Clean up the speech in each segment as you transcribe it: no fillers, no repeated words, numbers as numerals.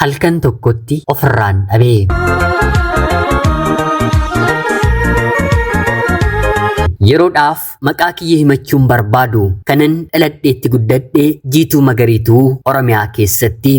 Halkan tokkotti ofirraan dhabe. Yeroodhaaf maqaa kiyya himachuun barbaadu kanan dhaladheetti guddadhe Jiituu Magariituu Oromiyaa keessatti.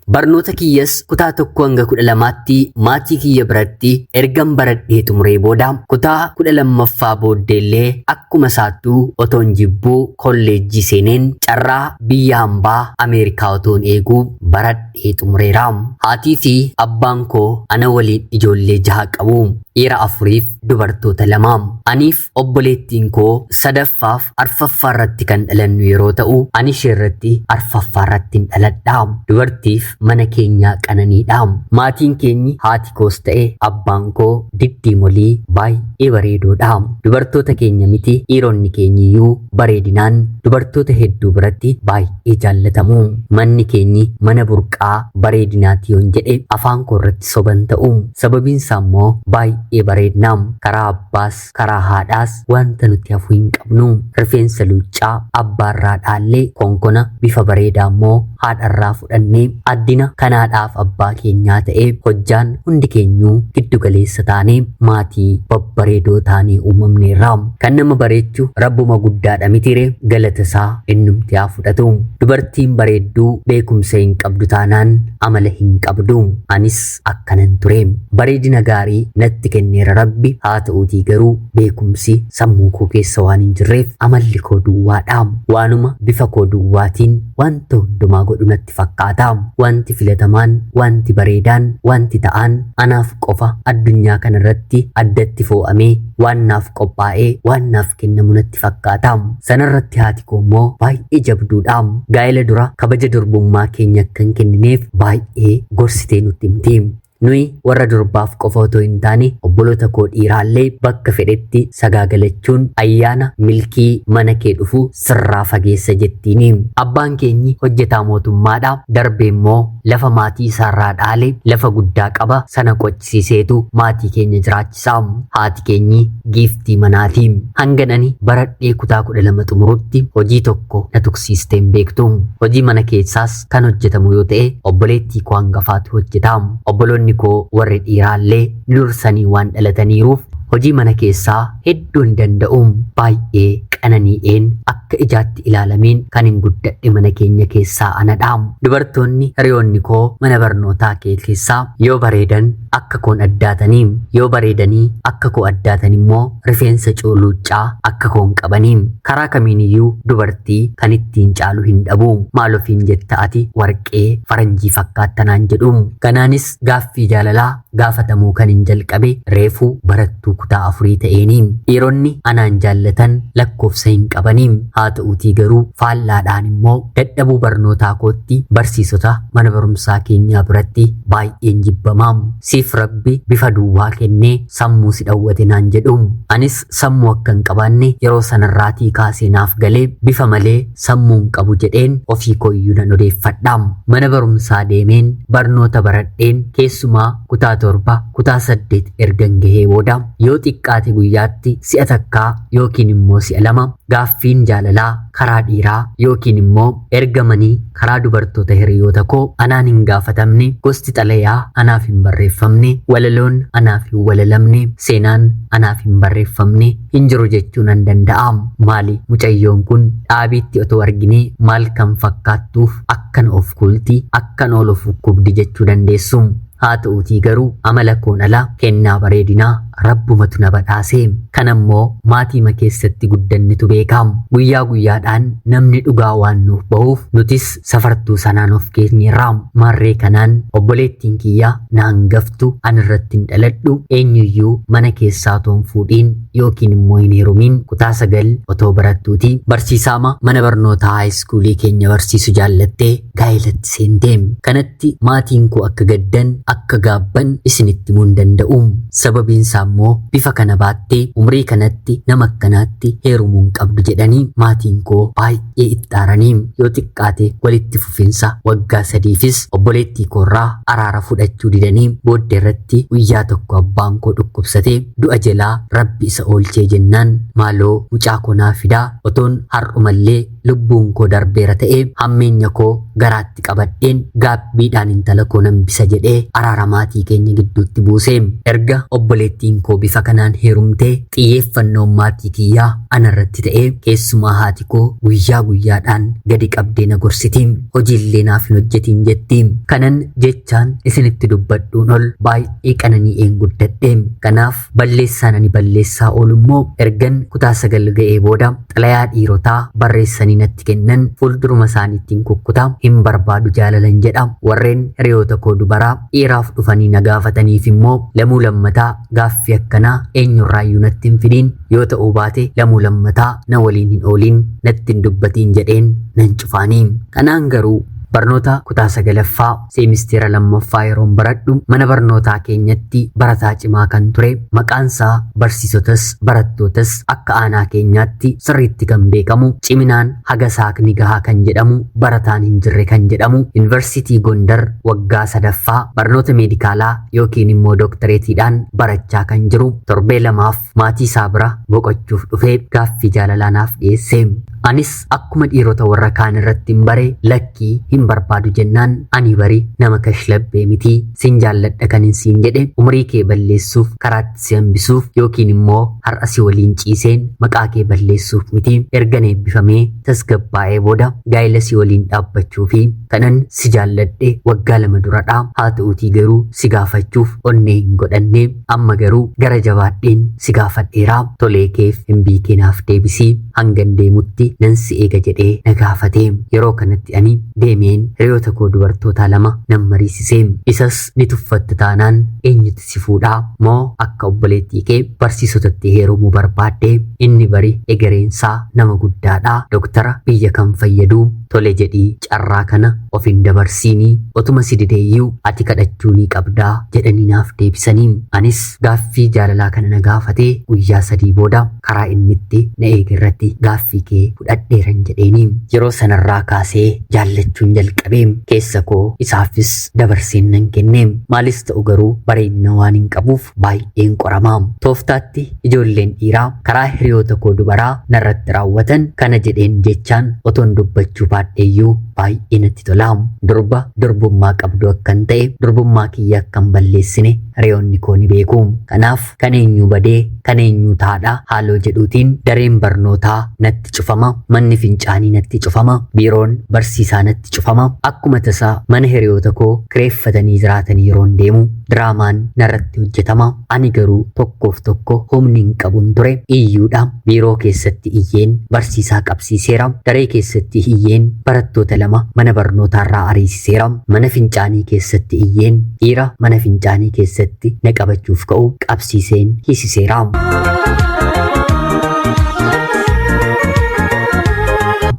Barnoota kiyyas kutaa 1 hanga 12tti maatii kiyya biratti ergan baradhee xumuree booda kutaa 12ffaa booddeellee akkuma isaattuu otoon jibbuu kolleejjii seeneen carraa biyya hambaa Ameerikaa otoon eeguu baradhee xumureera. Haatii fi abbaan koo ana waliin ijoollee jaha qabu. Dhiira afuriif dubartoota lama. Aniif obboleettiin koo sadaffaaf arfaffaa irratti kan dhalannu yeroo ta'u, ani ishee irratti arfaffaa irrattin dhaladha. Dubartiif mana keenyaa qananiidha. Maatiin keenyi haati koos ta'e abbaan koo diddiimolii baay'ee bareedoodha. Dubartoota keenya miti dhiironni keenyiyyuu bareedinaan dubartoota hedduu biratti baay'ee jaallatamu. Manni keenyi mana burqaa bareedinaati yoon jedhe afaan koo irratti soban ta'u. Sababiin isaa immoo baay'ee bareedna. Karaa abbaas karaa haadhaas wanta nuti hafu hin qabnu. Rifeensa luuccaa abbaarraa dhaallee konkona bifa bareedaa immoo haadharraa fudhannee addina kanaadhaaf abbaa keenyaa ta'e hojjaan hundi keenyuu giddu galeessa taanee maatii babbareedoo taanee uumamneerra. Kan nama bareechu rabbuma guddaadha mitiire galata isaa innumti haa fudhatu. Dubartiin bareedduu beekumsa hin qabdu taanaan amala hin qabdu. Anis akkanan ture. Bareedina gaarii natti kenneera rabbi haa ta'uutii garuu beekumsi sammuu koo keessa waan hin jirreef amalli koo duwwaadha. Waanuma bifa koo duwwaatiin wanta hundumaa godhu natti fakkaata. Wanti filatamaan, wanti bareedaan, wanti ta'aan anaaf qofa addunyaa kanarratti addatti foo'amee waan naaf qophaa'ee waan naaf kennamu natti fakkaata. Sanarratti haati koo immoo baay'ee jabduudha. Gaa'ela dura kabaja durbummaa keenya akka hin kennineef baay'ee gorsitee nutti himti. Nuyi warra durbaaf qofa otoo hin taane obboloota koo dhiiraallee bakka fedhetti sagaagalachuun ayyaana milkii mana kee dhufu sirraa fageessa jettiini. Abbaan keenyi hojjetaa mootummaadha. Darbee immoo lafa maatii isaarraa dhaale lafa guddaa qaba sana qochisiiseetu maatii keenya jiraachisa. Haati keenyi giiftii manaati. Hangan ani baradhee kutaa 12 xumurutti hojii tokko na tuqsiistee hin beektu. Hojii mana keessaas kan hojjetamu yoo ta'e obboleettii koo hangafaatu hojjeta. Obboloonni koo warri dhiiraallee nu dursanii waan dhalataniiruuf hojii mana keessaa hedduu hin danda'u. Baay'ee qananii'een akka ijaatti ilaalameen kan hin guddadhe mana keenya keessaa anadha. Dubartoonni hiriyoonni koo mana barnootaa kee keessaa yoo bareedan akka koon addaatanii yoo bareedanii akka koo addaatan immoo rifeensa cuuluuccaa akka koon qabanii karaa kamiiniyyuu dubartii kan ittiin caalu hin dhabu. Maal ofiin jetta ati warqee faranjii fakkaattanaan jedhu. Kanaanis gaaffii jaalalaa gaafatamuu kan hin jalqabe reefuu barattuu kutaa afurii ta'eeni. Dhiironni anaan jaallatan lakkoofsa hin qabani. Haa ta'uutii garuu faallaadhaan immoo dadhabuu barnootaa kootti barsiisota mana barumsaa keenyaa biratti baay'een jibbama. Siif rabbi bifa duwwaa kennee sammuu si dhawwate naan jedhu. Anis sammuu akka hin qabaanne yeroo sanarraatii kaasee naaf galee bifa malee sammuu hin qabu jedheen ofii kooyyuu nan odeeffadha. Mana barumsaa deemeen barnoota baradheen keessumaa kutaa 7 kutaa 8 ergan gahee booda yoo xiqqaate guyyaatti si'a takkaa yookiin immoo si'a lama gaaffiin jaalalaa karaa dhiiraa yookiin immoo ergamanii karaa dubartoota hiriyoota koo anaan hin gaafatamne gosti xalayaa anaaf hin barreeffamne walaloon anaaf hin walalamne seenaan anaaf hin barreeffamne hin jiru jechuu nan danda'a. Maali mucayyoon kun dhaabiitti otoo arginee maal kan fakkaattuuf akkana of kuulti akkana ol of kubdi jechuu dandeessu. Haa ta'uutii garuu amala koon ala kennaa bareedinaa rabbumatu na badhaase. Kana immoo maatiima keessatti guddannetu beeka. Guyyaa guyyaadhaan namni dhugaa waan nuuf bahuuf nutis safartuu sanaan of keenyeerra. Maarree kanaan obboleettiin kiyya na hangaftu an irratti hin dhaladhu eenyuyyuu mana keessaa otoo hin fuudhiin yookiin immoo hin heerumiin kutaa 9 otoo barattuuti barsiisaama mana barnootaa haayiskuulii keenya barsiisu jaallattee gaa'elatti seente. Kanatti maatiin koo akka gaddan akka gaabban isinitti himuu hin danda'u. Sababiin isaa immoo bifa kana baattee umrii kanatti nama akkanaatti heerumuu hin qabdu jedhanii maatiin koo baay'ee itti aaranii yoo xiqqaate walitti fufinsa waggaa sadiifis obboleettii koorraa araara fudhachuu didanii booddee irratti guyyaa tokko abbaan koo dhukkubsatee du'a jalaa rabbi isa oolchee jennaan maaloo mucaa koo naa fidaa otoon har'umallee lubbuun koo darbeera ta'ee hammeenya koo garaatti qabadheen gaabbiidhaan intala koo nan bisa jedhee araara maatii keenya gidduutti buuse. Erga obboleettiin koo bifa kanaan heerumtee xiyyeeffannoon maatii kiyyaa anarratti ta'ee keessumaa haati koo guyyaa guyyaadhaan gadi qabdee na gorsiti. Hojiillee naaf hin hojjetiin jetti. Kanan jechaan isinitti dubbadhuun ol baay'ee qananii'een guddadhe. Kanaaf balleessaan ani balleessaa oolu immoo ergan kutaa 9 ga'ee booda xalayaa dhiirotaa barreessanii natti kennan fuulduruma isaaniittiin kukkutaa hin barbaadu jaalalan jedha. Warreen hiriyoota koo dubaraa dhiiraaf dhufanii na gaafataniif immoo lamuu lammataa gaaffii akkanaa eenyurraayyuu natti hin fidiin, yoo ta'uu baate lamuu lammataa na waliin hin ooliin, natti hin dubbatiin jedheen nan cufaanii. Kanaan garuu barnoota kutaa 9ffaa seemisteera 2ffaa yeroon baradhu mana barnootaa keenyatti barataa cimaa kan ture, maqaansaa barsiisotas barattootas akka aanaa keenyaatti sirriitti kan beekamu, ciminaan haga saakni gahaa kan jedhamu, barataan hin jirre kan jedhamu, yuunivarsiitii Gondar waggaa 3ffaa barnoota meedikaalaa yookiin immoo dooktareetiidhaan barachaa kan jiru torbee 2f maatii isaa bira boqochuuf dhufee gaaffii jaalalaa naaf dhiyeesse. Anis akkuma dhiirota warra kaan irratti hin bare lakkii hin barbaadu jennaan, ani bari nama kashlabbee miti, sin jaalladha kan hin siin jedhe umurii kee balleessuuf, karaatti si hambisuuf yookiin immoo har'a si waliin ciiseen maqaa kee balleessuuf miti, ergan eebbifamee tasgabbaa'ee booda gaa'ela si waliin dhaabbachuu fi kanan si jaalladhe waggaa 2 duradha. Haa ta'uutii garuu si gaafachuuf onnee hin godhanne, amma garuu gara jabaadheen si gaafadheera, tolee keef hin biikee naaf deebisii, hangan deemutti nan si eega jedhee na gaafate. Yeroo kanatti ani deemeen hiriyoota koo dubartootaa 2 nan mariisise. Isas ni tuffatta taanaan eenyutu si fuudhaa, moo akka obboleettii kee barsiisotatti heerumuu barbaadde? Inni bari egereensaa nama guddaadha, doktara biyya kan fayyadu, tole jedhii carraa kana of hin dabarsiinii, otuma si dideeyyuu ati kadhachuu ni qabdaa jedhanii naaf deebisanii. Anis gaaffii jaalalaa kana na gaafatee guyyaa 3 booda karaa inni itti na eege irratti gaaffii kee fudhadheeran jedheeni. Yeroo sanarraa kaasee jaallachuun jalqabee keessa koo isaafis dabarseen nan kenne. Maalis ta'u garuu bareedina waan hin qabuuf baay'een qoramaa. Tooftaatti ijoolleen dhiiraa karaa hiriyoota koo dubaraa narratti raawwatan kana jedheen jechaan otoon dubbachuu baadheeyyuu baay'ee natti tola. Durba durbummaa qabdu akkan ta'e, durbummaa kiyya akkan balleessine hiriyoonni koo ni beeku. Kanaaf kan eenyu badee kan eenyu taadha haaloo jedhuutiin dareen barnootaa natti cufama, manni fincaanii natti cufama, biiroon barsiisaa natti cufama. Akkuma tasaa mana hiriyoota koo kireeffatanii jiraatanii yeroon deemu diraamaan narratti hojjetama. Ani garuu tokkoof tokko humni hin qabun ture, iyyuudha. Biiroo keessatti iyyeen barsiisaa qabsiiseera. Daree keessatti iyyeen barattoota 2 mana barnootaarraa ariisiseera. Mana fincaanii keessatti iyyeen dhiira mana fincaanii keessatti na qabachuuf ka'u qabsiiseen hiisiseera.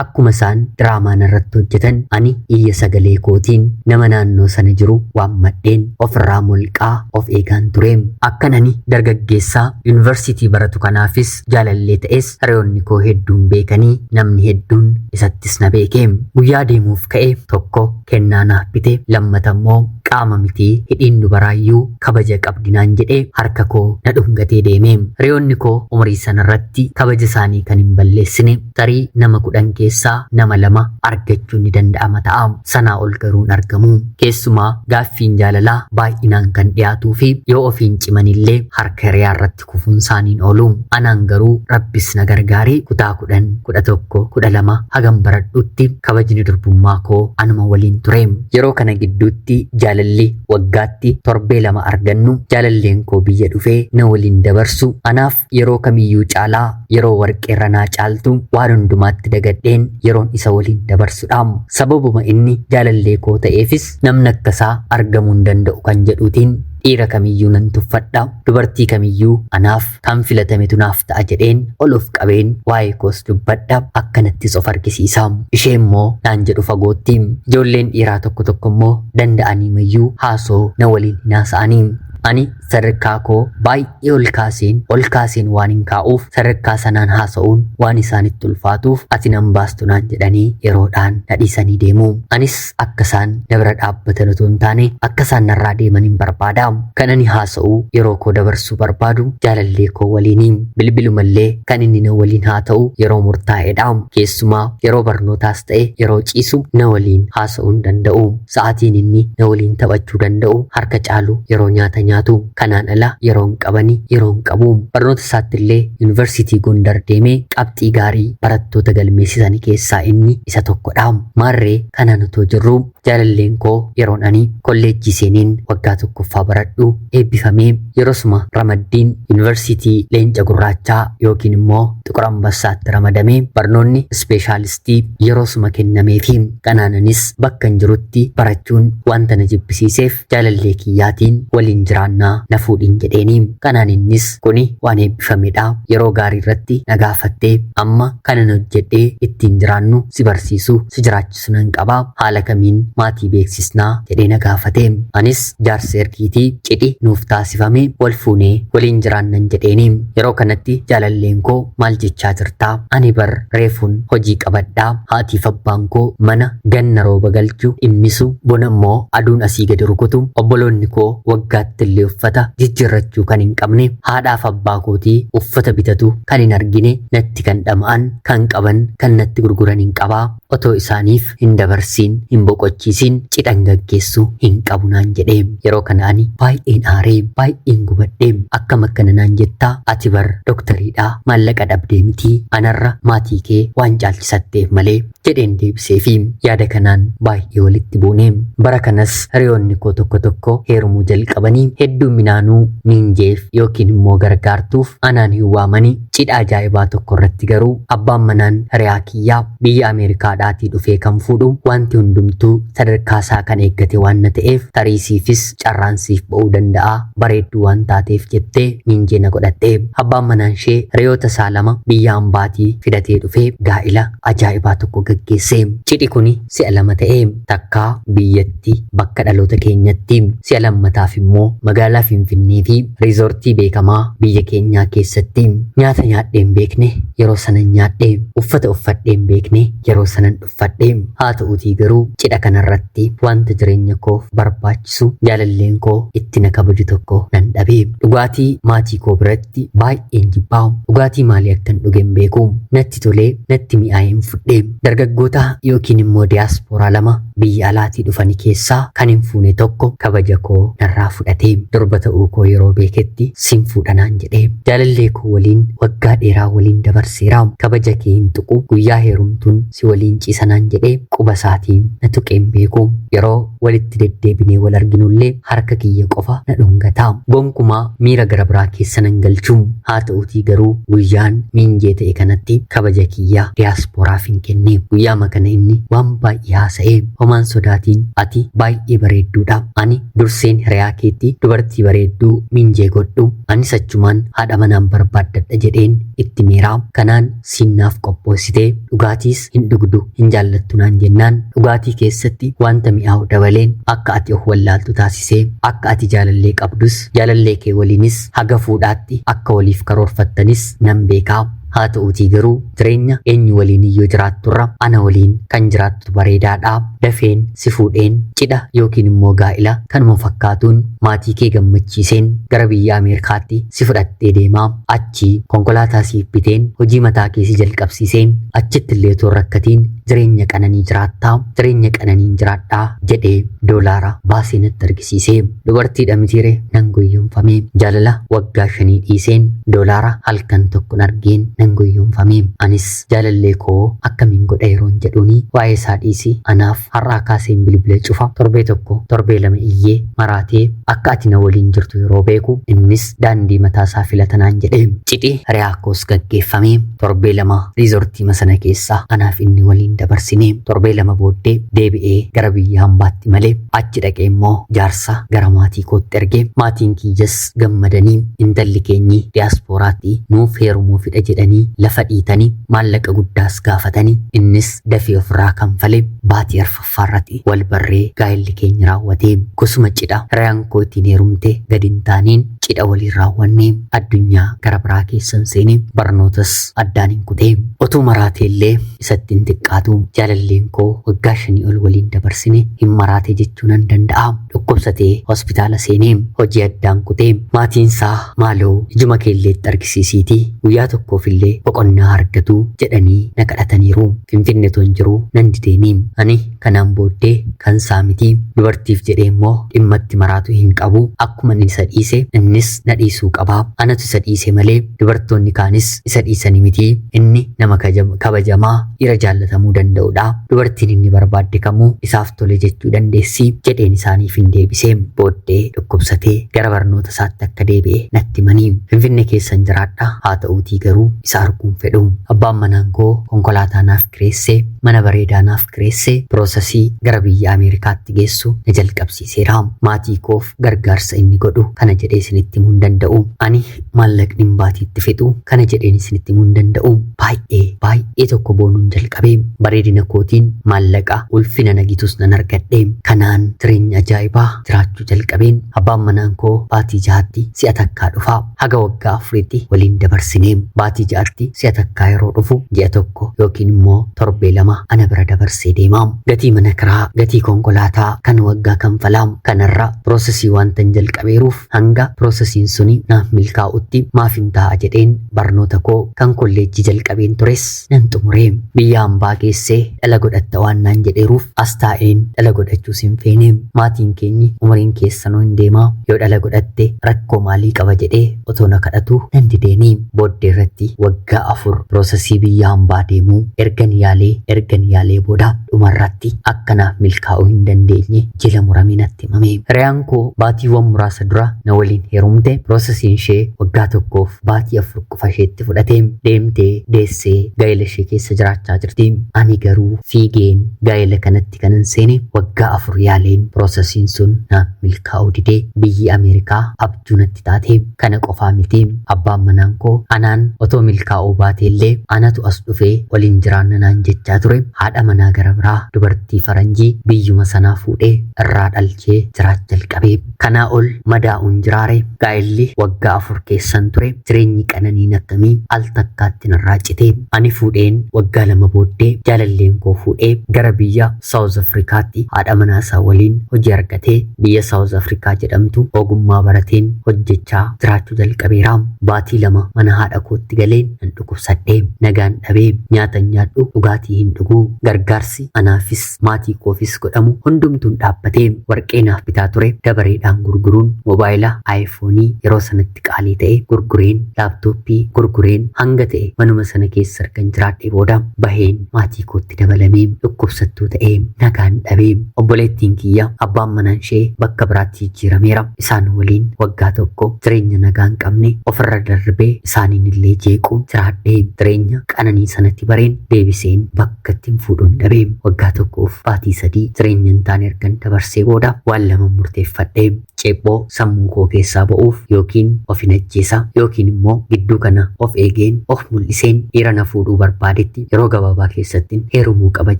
Akkuma isaan diraamaa narratti hojjetan ani iyya sagalee kootiin nama naannoo sana jiru waammadheen ofirraa molqaa of eegaan ture. Akkan ani dargaggeessaa yuunivarsiitii baratu kanaafis jaalallee ta'es hiriyoonni koo hedduun beekanii namni hedduun isattis na beeke. Guyyaa deemuuf ka'e tokko kennaa naaf bite, lammata immoo qaama mitii hidhiin dubaraayyuu kabaja qabdinaan jedhee harka koo na dhungatee deeme. Hiriyoonni koo umurii sanarratti kabaja isaanii kan hin balleessine tarii nama 10 keessaa nama 2 argachuun ni danda'ama ta'a. Sanaa ol garuu hin argamu. Keessumaa gaaffiin jaalalaa baay'inaan kan dhiyaatuu fi yoo ofiin cimanillee harka hiriyaa irratti kufuun isaaniin oolu. Anaan garuu rabbis na gargaaree kutaa 10, 11, 12 hagam baradhutti kabajni durbummaa koo anuma waliin ture. Yeroo kana gidduutti jaalalli waggaatti torbee 2 argannu jaalalleen koo biyya dhufee na waliin dabarsu anaaf yeroo kamiyyuu caalaa yeroo warqeerra naa caaltu waan hundumaatti dagadheen yeroon isa waliin dabarsudha. Sababuma inni jaalallee koo ta'eefis namni akkasaa argamuu hin danda'u kan jedhuutiin dhiira kamiyyuu nan tuffadha, dubartii kamiyyuu anaaf kan filatametu naaf ta'a jedheen ol of qabeen waa'ee koos dubbadha, akkanattis of argisiisa. Ishee immoo naan jedhu fagootti. Ijoolleen dhiiraa tokko tokko immoo danda'anii mayyuu haasoo na waliin hin haasa'anii. Ani sadarkaa koo baay'ee ol kaaseen ol kaaseen waan hin kaa'uuf sadarkaa sanaan haasa'uun waan isaanitti ulfaatuuf ati nan baastu naan jedhanii yeroodhaan na dhiisanii deemu. Anis akka isaan na bira dhaabbatan otoo hin taane akka isaan narraa deeman hin barbaada. Kan ani haasa'uu yeroo koo dabarsuu barbaadu jaalallee koo waliini. Bilbilumallee kan inni na waliin haa ta'u yeroo murtaa'edha. Keessumaa yeroo barnootaas ta'e yeroo ciisu na waliin haasa'uu hin danda'u. Sa'aatiin inni na waliin taphachuu danda'u harka caalu yeroo nyaata nyaatu. Kanaan ala yeroo hin qabani yeroo hin qabu. Barnoota isaatti illee yuunivarsiitii Gondar deemee qabxii gaarii barattoota galmeessisan keessaa inni isa tokkodha. Maarree kanaan otoo jirru jaalalleen koo yeroon ani kolleejjii seeneen waggaa tokkoffaa baradhu eebbifamee yerosuma ramaddiin yuunivarsiitii Leenca Gurraachaa yookiin immoo Xuqur Ambassaatti ramadamee barnoonni ispeeshaalistii yerosuma kennameefi kanaananis bakka hin jirutti barachuun wanta na jibbisiiseef jaalallee kiyyaatiin waliin jiraannaa na fuudhin jedheeni. Kanaan innis kuni waan eebbifamedha. Yeroo gaarii irratti na gaafattee amma kanan hojjedhee ittiin jiraannu si barsiisu si jiraachisu nan qaba. Haala kamiin maatii beeksisnaa jedhee na gaafate. Anis jaarsa ergiitii cidhi nuuf taasifame wal fuunee waliin jiraannan jedheeni. Yeroo kanatti jaalalleen koo maal jechaa jirtaa? Ani bar reefuun hojii qabadhaa. Haatiif abbaan koo mana ganna rooba galchu dhimmisu bona immoo aduun asii gadi rukutu obboloonni koo waggaatti illee uffata jijjiirrachuu kan hin qabne haadhaaf abbaa kootii uffata bitatu kan hin argine natti kan dhama'an kan qaban kan natti gurguran hin qabaa otoo isaaniif hin dabarsiin hin boqochiisiin cidhan gaggeessu hin qabu naan jedhe. Yeroo kana ani baay'een aaree baay'een gubadhe. Akkam akkana naan jettaa? Ati bar doktariidha, maallaqa dhabdee mitii, anarra maatii kee waan caalchisatteef malee jedheen deebiseefi yaada kanaan baay'ee walitti buune. Bara kanas hiriyoonni koo tokko tokko heerumuu jalqabanii hedduminaanuu miinjeef yookiin immoo gargaartuuf anaan hin waamani. Cidha ajaa'ibaa tokko irratti garuu abbaan manaan hiriyaa kiyyaa biyya Ameerikaadhaatii dhufee kan fuudhu wanti hundumtuu sadarkaa isaa kan eeggate waan na ta'eef tariisiifis carraan siif ba'uu danda'a bareedduu waan taateef jettee miinjee na godhatte. Abbaan manaan ishee hiriyoota isaa lama biyya ambaatii fidatee dhufee gaa'ila ajaa'ibaa tokko gaggeesse. Cidhi kuni si'a lama ta'e, takkaa biyyatti bakka dhaloota keenyatti, si'a lammataaf immoo magaalaa Finfinnee fi riizoortii beekamaa biyya keenyaa keessatti. Nyaata nyaadhee hin beekne yeroo sanan nyaadhe, uffata uffadhee hin beekne yeroo sanan uffadhe. Haa ta'uutii garuu cidha kanarratti wanta jireenya koof barbaachisu jaalalleen koo itti na kabaju tokko nan dhabe. Dhugaatii maatii koo biratti baay'een jibbaa. Dhugaatii maalii akkan dhuge hin beeku. Natti tolee natti mi'aa'een fudhe. Dargaggoota yookiin immoo diyaaspooraa lama biyya alaatii dhufanii keessaa kan hin fuune tokko kabaja koo narraa fudhate. Durba ta'uu koo yeroo beeketti sin fuudha naan jedhe. Jaalallee koo waliin waggaa dheeraa waliin dabarseera. Kabaja kee hin tuqu, guyyaa heerumtuun si waliin ciisa naan jedhe. Quba isaatiin na tuqeen beeku. Yeroo walitti deddeebinee wal arginullee harka kiyya qofa na dhungata. Gonkumaa miira gara biraa keessa nan galchu. Haa ta'uutii garuu guyyaan miinjee ta'e kanatti kabaja kiyya diyaaspooraaf hin kenne. Guyyaama kana inni waan baay'ee haasa'e. Homaan sodaatiin ati baay'ee bareedduudha. Ani durseen hiriyaa keetti dubartii bareedduu miinjee godhu. Anis achumaan haadha manaan barbaaddadha jedheen itti miiraa. Kanaan siinnaaf qophoositee dhugaatiis hin dhugdu hin jaallattu naan jennaan dhugaatii keessatti wanta mi'aawu dabaleen akka ati of wallaaltu taasisee akka ati jaalallee qabdus jaalallee kee waliinis haga fuudhaatti akka waliif karoorfattanis nan beekaa. Haa ta'uutii garuu jireenya eenyu waliin iyyuu jiraatturra ana waliin kan jiraattu bareedaadha. Dafeen si fuudheen cidha yookiin immoo gaa'ila kanuma fakkaatuun maatii kee gammachiiseen gara biyya Ameerikaatti si fudhattee deemaa. Achii konkolaataa siif biteen hojii mataa kee si jalqabsiiseen achitti illee otoo hin rakkatiin jireenya qananii jiraattaa, jireenya qananiin jiraadhaa jedhee doolaara baasee natti argisiise. Dubartiidha mitiire nan goyyomfame. Jaalala waggaa 5 dhiiseen doolaara halkan tokkon argeen nan goyyomfame. Anis jaalallee koo akkamiin godha yeroon jedhuuni waa'ee isaa dhiisi anaaf har'aa kaaseen bilbila cufa torbee tokko torbee lama iyyee maraatee akka ati na waliin jirtu yeroo beeku innis daandii mataa isaa filatanaan jedhe. Cidhi hiriyaa koos gaggeeffame. Torbee lama riizortii sana keessa anaaf inni waliin dabarsine. Torbee lama booddee deebi'ee gara biyya hambaatti malee achi dhaqee immoo jaarsa gara maatii kootti erge. Maatiin kiyyas gammadanii intalli keenyi diyaaspooraatti nuuf heerumuu fidha jedhanii lafa dhiitanii maallaqa guddaas gaafatanii innis dafee ofirraa kanfale. Baatii arfaffaa irratti wal barree gaa'elli keenya raawwate. Gosuma cidha hiriyaan koo koo ittiin heerumte gadi hin taaneen cidha waliin raawwanne. Addunyaa gara biraa keessan seene, barnootas addaan hin kutee. Otuu maraatee illee isatti hin xiqqaatu. Jaalalleen koo waggaa 5 ol waliin dabarsine hin maraate jechuu nan danda'a. Dhukkubsatee hospitaala seenee hojii addaan kutee, maatiinsaa maaloo ijuma keelleetti argisiisiitii guyyaa tokkoof illee boqonnaa argatu jedhanii na kadhataniiru. Finfinne otoo hin jiru nan dideeni. Ani kanaan booddee kan isaa miti, dubartiif jedhee immoo dhimma itti maraatu hin qabu. Akkuma inni isa dhiise innis na dhiisuu qaba. Anatu isa dhiise malee dubartoonni kaanis isa dhiisanii miti. Inni nama kabajamaa, dhiira jaallatamuu danda'udha. Dubartiin inni barbaadde kamuu isaaf tole jechuu dandeessi jedheen isaaniif hin deebise. Booddee dhukkubsatee gara barnoota isaatti akka deebi'e natti himanii. Finfinnee keessan jiraadha, haa ta'uutii garuu isa arguun fedhu. Abbaan manaan koo konkolaataa naaf kireesse, mana bareedaa naaf kireesse, processii gara biyya Ameerikaatti geessu na jalqabsiiseera. Maatii koof gargaarsa inni godhu kana jedhee isinitti himuu hin danda'u. Ani maallaqni hin baatiitti fixu kana jedheen isinitti himuu hin danda'u. Baay'ee baay'ee tokko boonuun jalqabe. Bareedina kootiin maallaqa ulfina nagitus nan argadhe. Kanaan jireenya ajaa'ibaa jiraachuu jalqabeen. Abbaan manaan koo baatii 6tti si'a takkaa dhufa. Haga waggaa 4tti waliin dabarsine. Baatii 6tti si'a takkaa yeroo dhufu ji'a 1 yookiin immoo torbee 2 ana bira dabarsee deema. Gatii mana kiraa, gatii konkolaataa kan waggaa kanfalaa. Kanarra processii wanta hin jalqabeeruuf hanga processiin suni naaf milkaa'utti maaf hin taa'a jedheen barnoota koo kan kolleejjii jalqabeen tures nan xumure. Biyya hambaa geessee dhala godhatta waan naan jedheeruuf as taa'een dhala godhachuus hin feene. Maatiin keenyi umuriin keessanuu hin deemaa, yoo dhala godhatte rakkoo maalii qaba jedhee otoo na kadhatu nan dideeni. Booddee irratti waggaa 4 processii biyya hambaa deemuu ergan yaalee booda dhumarratti akka naaf milkaa'uu hin dandeenye jila muramee natti himame. Hiriyaan koo baatiiwwan muraasa dura na waliin heerumte processiin ishee waggaa 1f baatii 4 qofa isheetti fudhate, deemtee deessee gaa'ela ishee keessa jiraachaa jirti. Ani garuu fiigeen gaa'ela kanatti kanan seene waggaa 4 yaaleen processiin sun naaf milkaa'uu didee, biyyi Ameerikaa abjuu natti taate. Kana qofaa miti, abbaan manaan koo anaan otoo milkaa'uu baateellee anatu as dhufee waliin jiraanna naan jechaa ture. Haadha manaa gara biraa, dubartii faranjii biyyuma sanaa fuudhee irraa dhalchee jiraach jalqabe. Kanaa ol madaa'uun jiraare? Gaa'elli waggaa 4 keessan ture, jireenyi qananiin akkamii al takkaatti narraa cite. Ani fuudheen waggaa 2 booddee jaalalleen koo fuudhee gara biyya South Afrikaatti haadha manaa isaa waliin hojii argatee biyya South Afrikaa jedhamtu ogummaa barateen hojjechaa jiraachuu jalqabeera. Baatii 2 mana haadha kootti galeen nan dhukkubsadhe. Nagaan dhabee, nyaata hin nyaadhu, dhugaatii hin dhuguu. Gargaarsi anaafis maatii koofis godhamu hundumtuun dhaabbatee, warqee naaf bitaa ture dabareedhaan gurguruun, moobaayila aayifoonii yeroo sanatti qaalii ta'e gurgureen, laaptooppii gurgureen, hanga ta'e manuma sana keessa ergan jiraadhe booda baheen maatii kootti dabalamee, dhukkubsattuu ta'ee nagaan dhabee. Obboleettiin kiyya abbaan manaan ishee bakka biraatti jijjiirameera. Isaan waliin waggaa 1 jireenya nagaan qabne ofirra darbee isaaniin illee jeequun jiraadhee, jireenya qananii sanatti bareen deebiseen bakka ittiin fuudhuun dhabee, waggaa 1f baatii 3 jireenya hin taane ergan dabarsee booda waan lama murteeffadhee: ceephoo sammuu koo keessaa ba'uuf yookiin of hin ajjeesa yookiin immoo gidduu kana of eegeen of mul'iseen dhiira na fuudhuu barbaadetti yeroo gabaabaa keessatti heerumuu qaba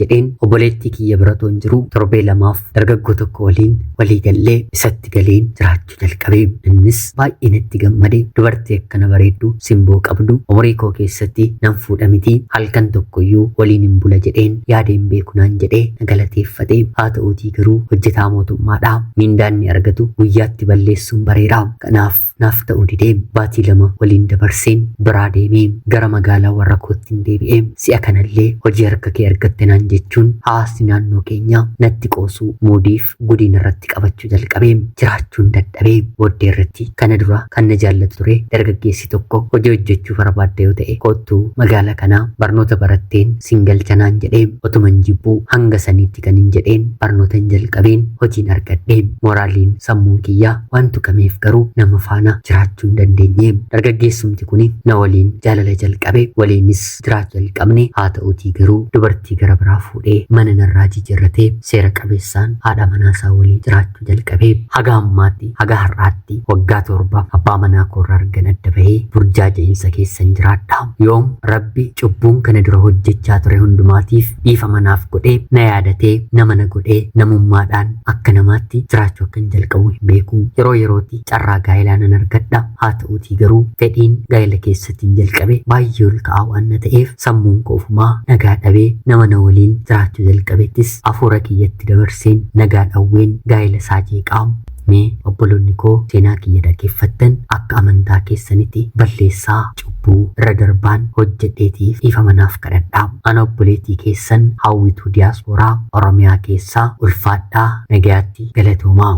jedheen, obboleettii kiyya bira otoo hin jiru torbee 2f dargaggoo tokko waliin walii gallee isatti galeen jiraachuu jalqabe. Innis baay'ee natti gammade. Dubartii akkana bareeddu, simboo qabdu umurii koo keessatti nan fuudha miti, halkan tokkoyyuu waliin hin bula jedheen yaadeen beeku naan jedhee na galateeffate. Haa ta'uutii garuu hojjetaa mootummaadha. Miindaan inni argatu guyyaatti balleessuun bareera. Kanaaf naaf ta'uu didee, baatii 2 waliin dabarseen biraa deemee gara magaalaa warra kootti hin deebi'ee. Si'a kanallee hojii harka kee argatte naan jechuun hawaasni naannoo keenyaa natti qoosuu, muudiif gudiin irratti qabachuu jalqabee, jiraachuun dadhabee. Booddee irratti kana dura kan na jaallatu ture dargaggeessi tokko hojii hojjechuu barbaadda yoo ta'e koottuu magaalaa kanaa, barnoota baratteen singalcha naan jedhee, otuman jibbuu hanga saniitti kan hin jedheen barnoota hin jalqabeen hojiin argadhee, mooraaliin sammuun kiyyaa waan tuqameef garuu nama faana jiraachuu hin dandeenye. Dargaggeessumti kuni na waliin jaalala jalqabe, waliinis jiraachuu jalqabne. Haa ta'uutii garuu dubartii gara biraa fuudhee mana narraa jijjiirratee seera qabeessaan haadha manaa isaa waliin jiraachuu jalqabe. Haga ammaatti, haga har'aatti waggaa 7 abbaa manaa koorraa argan adda bahee burjaaja'insa keessan jiraadha. Yoom Rabbi cubbuun kana dura hojjechaa ture hundumaatiif dhiifama naaf godhee, na yaadatee, nama na godhee, namummaadhaan akka namaatti jiraachuu akkan jalqabu qabu hin beeku. Yeroo yerootti carraa gaa'elaa nan argadha. Haa ta'uutii garuu fedhiin gaa'ela keessattiin jalqabe baay'ee ol ka'aa waan na ta'eef sammuun koo ofumaa nagaa dhabee nama na waliin jiraachuu jalqabettis hafuura kiyyatti dabarseen nagaa dhawween gaa'ela isaa jeeqaa. Mee obboloonni koo seenaa kiyya dhaggeeffattan akka amantaa keessanitti balleessaa cubbuu irra darbaan hojjedheetiif dhiifama naaf kadhadhaa. Ana obboleettii keessan Hawwituu Diyaaspooraa Oromiyaa keessaa ulfaadhaa nagayaatti galatoomaa.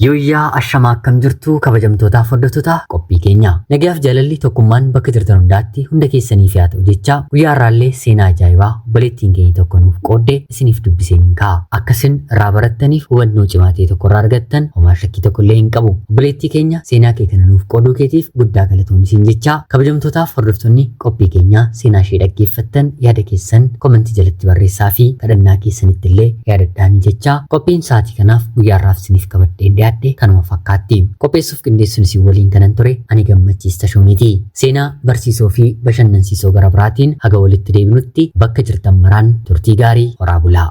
Yooyyaa ashamaa akkam jirtu kabajamtootaaf hordoftoota qophii keenya. Nagayaaf jaalalli tokkummaan bakka jirtan hundaatti hunda keessaniif haa ta'u jecha guyyaa har'aallee seenaa ajaa'ibaa obboleettiin keenya tokko nuuf qoodde isiniif dubbiseen hin ka'a. Akkasin irraa barattaniif hubannoo cimaa ta'e tokko irraa argattan homaa shakkii tokko illee hin qabu. Obboleettii keenya seenaa kee kana nuuf qooduu keetiif guddaa galatoomi jecha kabajamtootaaf hordoftoonni qophii keenya seenaa ishee dhaggeeffattan yaada keessan komentii jalatti barreessaa fi kadhannaa keessanitti illee yaadadhaanii jecha qophiin sa'aatii kanaaf guyyaa har'aaf isiniif qabadhee dhiyaadhe kanuma fakkaatti. Qopheessuuf qindeessuun isin waliin kanan ture ani Gammachiis Tashoomiiti. Seenaa barsiisoo fi bashannansiisoo gara biraatiin haga walitti deebinutti bakka jirtan maraan turtii gaarii horaa bulaa.